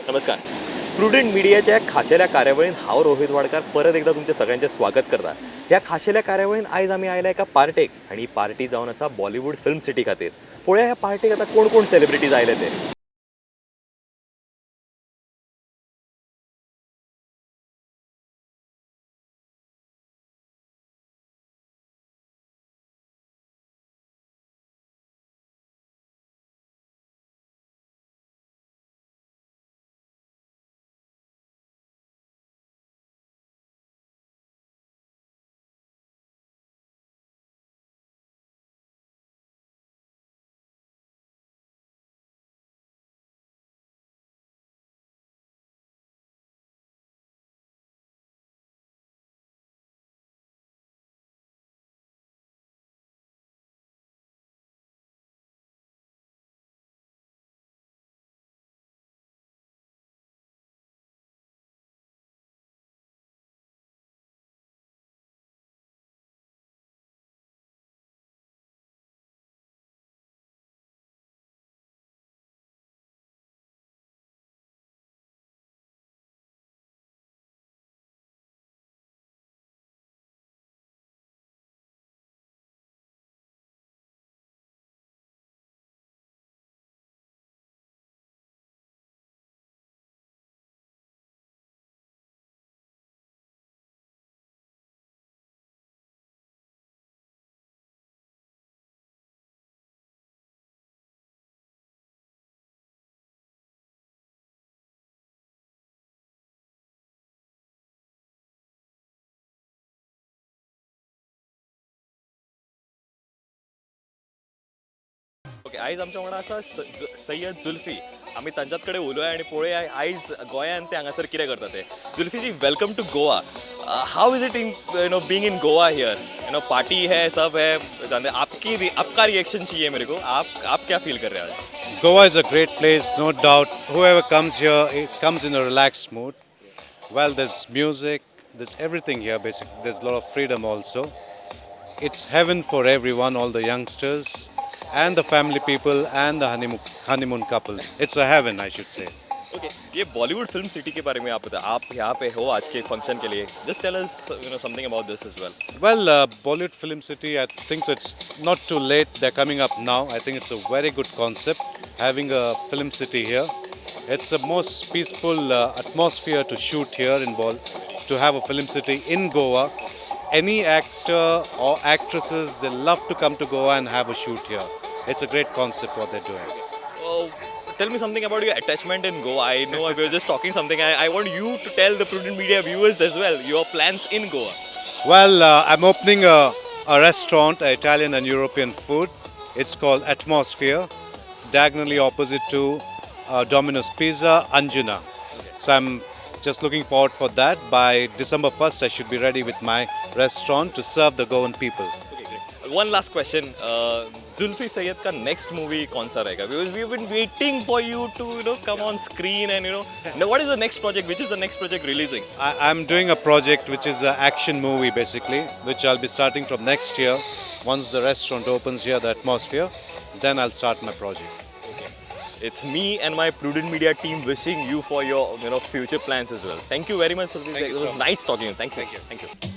नमस्कार. प्रुडंट मिडियाच्या खाशेल्या कार्यावळीन हांव रोहित वाडकार परत एकदा तुमचें सगळ्यांचें स्वागत करता. ह्या खाशेल्या कार्यावळीन आयज आमी आयल्या एका पार्टेक आनी ही पार्टी जावन आसा बॉलिवूड फिल्म सिटी खातीर. पळोवया ह्या पार्टेक आतां कोण कोण सेलिब्रिटीज आयले ते. ओके, आयज आमच्या वांगडा आसा सय्यद जुल्फी. आमी तांच्यात कडेन उलोवया आनी पळोवया आयज गोंयांत ते हांगासर कितें करता ते. जुल्फी जी, welcome to Goa. How is it in being in Goa here? Party है, सब है, जानते आपकी आपका रिएक्शन चाहिए मेरे को. आप क्या फील कर रहे हैं आज? Goa is a great place, no doubt. Whoever comes here, it comes in a relaxed mood. Well, there's music, there's everything here basically. There's a lot of freedom also. It's heaven for everyone, all the youngsters and the family people and the honeymoon couples. It's a heaven, I should say. Okay, ये Bollywood film city K बारे में आप बताओ. आप यहाँ pay हो आज K function K लिए. Just tell us something about this as well. Well, Bollywood Film City, I think so it's not too late. They're coming up now. I think it's a very good concept having a film city here. It's the most peaceful atmosphere to shoot here in Bol, to have a film city in Goa. Any actor or actresses, they love to come to Goa and have a shoot here. It's a great concept what they're doing. Oh, tell me something about your attachment in Goa. I know we were just talking something. I want you to tell the Prudent Media viewers as well your plans in Goa. Well, I'm opening a restaurant, Italian and European food. It's called Atmosphere, diagonally opposite to Domino's Pizza, Anjuna. So I'm just looking forward for that. By December 1st, I should be ready with my restaurant to serve the Goan people. Okay, great. One last question. Zulfi Sayyed का next movie कौन सा रहेगा? Because we've been waiting for you to come on screen and now what is the next project? Which is the next project releasing? I'm doing a project which is an action movie basically, which I'll be starting from next year. Once the restaurant opens here, the Atmosphere, then I'll start my project. Okay. It's me and my Prudent Media team wishing you for your future plans as well. Thank you very much, Zulfi. Thank you It was so much. Nice talking to you. Thank you. Thank you. Thank you.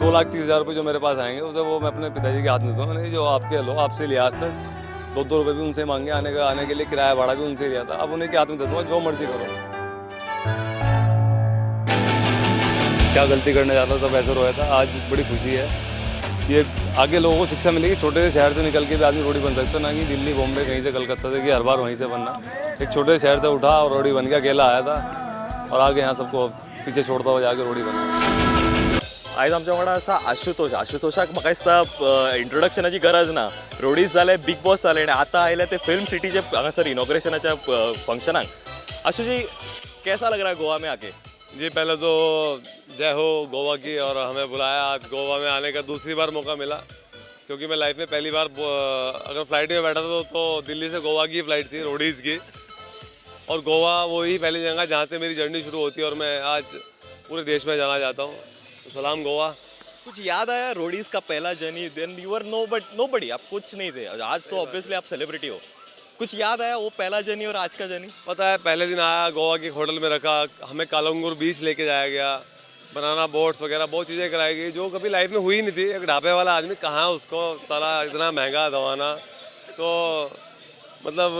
2,30,000 रुपये जो मेरे pass आएंगे उसे वो मैं अपने पिताजी K हाथ में दूंगा। मैंने जो आपके लो आपसे लिया आज तक दो दो रुपये भी उनसे मांगे, आने के लिए किराया भाड़ा भी उनसे लिया था, अब उन्हीं के हाथ में दे दूंगा, जो मर्जी करो। क्या गलती करने जाता था पैसे रोया था, आज बड़ी खुशी है। ये आगे लोगों को शिक्षा मिलेगी, छोटे से शहर से निकल के भी आदमी रोडी बन सकता है, ना कि दिल्ली बॉम्बे कहीं से कलकत्ता से कि हर बार वहीं से बनना। एक छोटे से शहर से उठा और रोडी बन गया, अकेला आया था और आगे यहाँ सबको पीछे छोड़ता हुआ जाके रोडी बन गया। आयज आमच्या वांगडा आसा आशुतोष. आशुतोषाक म्हाका दिसता इंट्रोडक्शनाची गरज ना. रोडीज जाले, बिग बॉस जाले आनी आतां आयले ते फिल्म सिटीचे हांगासर इनॉग्रेशनाच्या फंक्शनाक. आशुजी, कैसा लग रहा है गोवा में आके? जी, पहले तो जय हो गोवा की और हमें बुलाया। आज गोवा में आने का दूसरी बार मौका मिला, क्योंकि मैं लाइफ में पहली बार अगर फ्लाइट में बैठा था तो दिल्ली से गोवा की फ़्लाइट थी, रोडीज़ की। और गोवा वही पहली जगह जहाँ से मेरी जर्नी शुरू होती है और मैं आज पूरे देश में जाना चाहता हूँ। तो सलाम गोवा। कुछ याद आया रोडीज का पहला journey? Then you are no but nobody, आप कुछ नहीं थे। आज तो ऑब्वियसली आप सेलिब्रिटी हो। कुछ याद आया वो पहला जर्नी और आज का जर्नी? पता है, पहले दिन आया, गोवा के होटल में रखा, हमें कालंगुर बीच लेके जाया गया, बनाना बोट्स वगैरह बहुत चीज़ें कराई गई जो कभी लाइफ में हुई नहीं थी। एक ढाबे वाला आदमी कहाँ उसको साला इतना महंगा दवाना। तो मतलब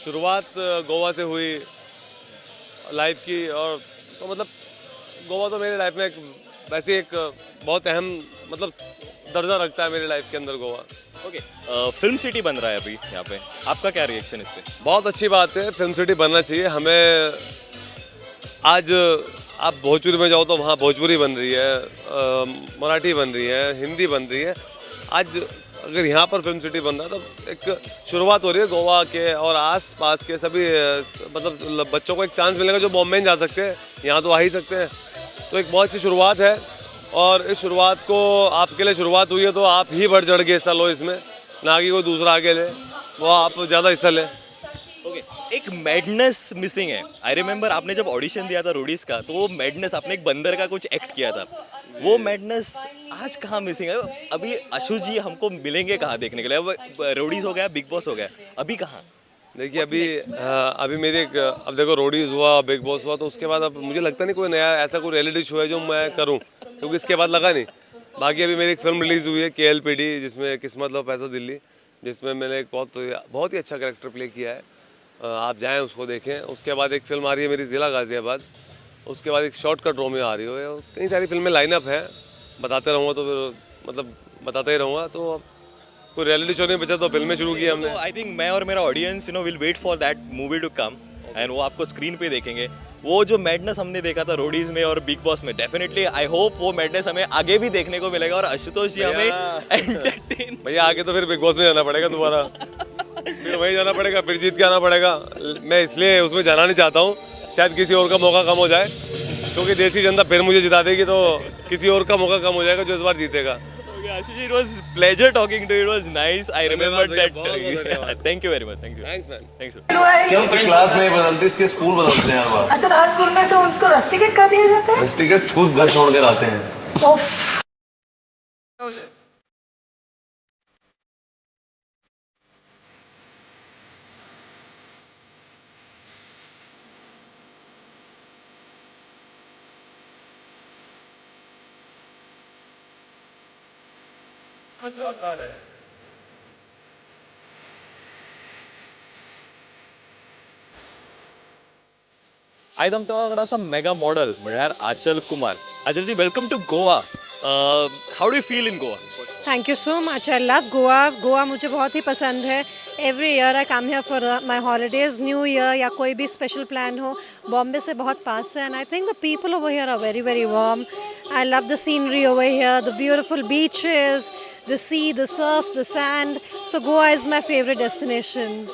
शुरुआत गोवा से हुई लाइफ की और तो मतलब गोवा तो मेरी लाइफ में एक वैसे एक बहुत अहम मतलब दर्जा रखता है मेरी लाइफ के अंदर गोवा। ओके, फिल्म सिटी बन रहा है अभी यहाँ पे, आपका क्या रिएक्शन इस पे? बहुत अच्छी बात है, फिल्म सिटी बनना चाहिए हमें। आज आप भोजपुरी में जाओ तो वहाँ भोजपुरी बन रही है, मराठी बन रही है, हिंदी बन रही है। आज अगर यहाँ पर फिल्म सिटी बन रहा है तो एक शुरुआत हो रही है गोवा के और आस पास के सभी मतलब बच्चों को एक चांस मिलेगा जो बॉम्बे नहीं जा सकते, यहाँ तो आ ही सकते हैं। तो एक बहुत अच्छी शुरुआत है और इस शुरुआत को आपके लिए शुरुआत हुई है तो आप ही बढ़ चढ़ के हिस्सा लो इसमें, ना कि कोई दूसरा आगे ले, वो आप ज़्यादा हिस्सा लें। ओके, एक मेडनेस मिसिंग है। I remember आपने जब ऑडिशन दिया था रोडीज का तो वो मेडनेस, आपने एक बंदर का कुछ एक्ट किया था, वो मेडनेस आज कहाँ मिसिंग है? अभी आशु जी हमको मिलेंगे कहाँ देखने के लिए? अब रोडीज हो गया, बिग बॉस हो गया, अभी कहाँ? देखिए, अभी मेरी एक, अब देखो रोडीज हुआ, बिग बॉस हुआ, तो उसके बाद अब मुझे लगता नहीं कोई नया ऐसा कोई रियलिटी शो है जो मैं करूँ, क्योंकि इसके बाद लगा नहीं। बाकी अभी मेरी एक फिल्म रिलीज़ हुई है केएलपीडी, जिसमें किस्मत लो पैसा दिल्ली, जिसमें मैंने एक बहुत बहुत ही अच्छा कैरेक्टर प्ले किया है। आप जाएँ उसको देखें। उसके बाद एक फिल्म आ रही है मेरी ज़िला गाज़ियाबाद, उसके बाद एक शॉर्टकट रोमियो आ रही है। कई सारी फिल्में लाइनअप है, बताते रहूँगा तो फिर मतलब बताता ही रहूँगा। तो कोई रियलिटी शो नहीं बचा तो फिल्में शुरू की हमने। तो I think मैं और मेरा audience will wait for that movie to come and वो आपको स्क्रीन पे देखेंगे। वो जो मैडनेस हमने देखा था रोडीज में और बिग बॉस में, डेफिनेटली I hope वो मैडनेस हमें आगे भी देखने को मिलेगा और आशुतोष जी हमें एंटरटेन। भैया आगे तो फिर बिग बॉस में जाना पड़ेगा दोबारा, फिर वहीं जाना पड़ेगा, फिर जीत के आना पड़ेगा। मैं इसलिए उसमें जाना नहीं चाहता हूँ, शायद किसी और का मौका कम हो जाए, क्योंकि देसी जनता फिर मुझे जिता देगी तो किसी और का मौका कम हो जाएगा जो इस बार जीतेगा। Okay, Ashutosh, it was pleasure talking to you. It was nice. I remembered that. Thank you very much. Thank you. Thanks, man. Thanks. क्यों क्लास नहीं बदलती, इसके स्कूल बदलते हैं हर बार। अच्छा, हर स्कूल में से उसको रस्टिकेट कर दिया जाता है? रस्टिकेट खुद घर छोड़ कर आते हैं। उफ। आयज आमच्या वांगडा आसा मेगा मॉडल म्हळ्यार आचल कुमार। आचल जी, welcome to Goa. How do you feel in Goa? Thank you so much. I love Goa. Goa मुझे बहुत ही पसंद है। Every year I come here for my holidays, New Year या कोई भी स्पेशल प्लान हो। बॉम्बे से बहुत पास है and I think the people over here are very very warm. I love the scenery over here, the beautiful beaches, the sea, the surf, the sand. So Goa is my favourite destination.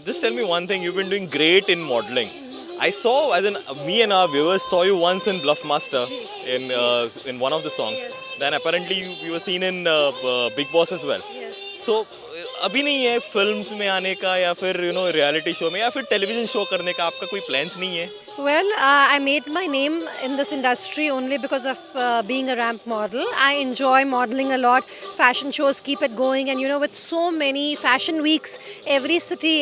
Just tell me one thing, you've been doing great in modeling. I saw, as in me and our viewers saw you once in Bluff Master in one of the songs. Yes. Then apparently you were seen in Big Boss as well. Yes. So अभी नहीं है film में आने का या फिर reality show में या फिर टेलीविजन शो करने का आपका कोई प्लान्स नहीं है? Well, I made my name in this industry only because of being a ramp model. I enjoy modeling a lot. Fashion shows keep it going, and with so many fashion weeks, every city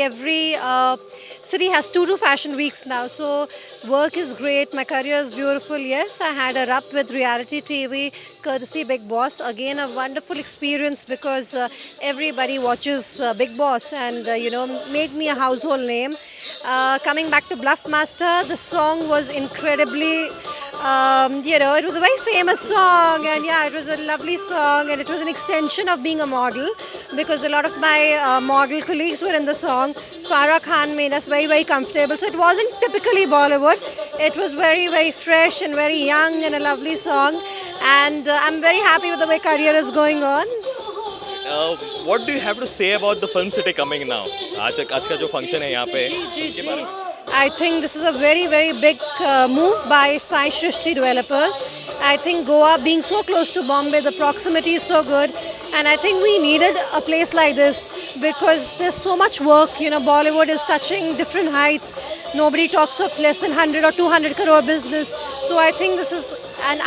has two fashion weeks now. So work is great. My career is beautiful. Yes, I had a rub with reality TV, courtesy Big Boss. Again, a wonderful experience because everybody watches Big Boss, and made me a household name. Coming back to Bluff Master, the song was incredibly, it was a very famous song, and yeah, it was a lovely song, and it was an extension of being a model because a lot of my model colleagues were in the song. Farah Khan made us very, very comfortable. So it wasn't typically Bollywood. It was very, very fresh and very young and a lovely song. And I'm very happy with the way career is going on. What do you have to say about the film city coming now? आज आज का जो function है यहाँ pay, जी जी इसके जी बारे में। I think this is a very, very big move by Sai Shrishti developers. I think Goa being so close to Bombay, the proximity is so good. And I think we needed a place like this because there's so much work. You know, Bollywood is touching different heights. Nobody talks of less than 100 or 200 crore business. So I think this is an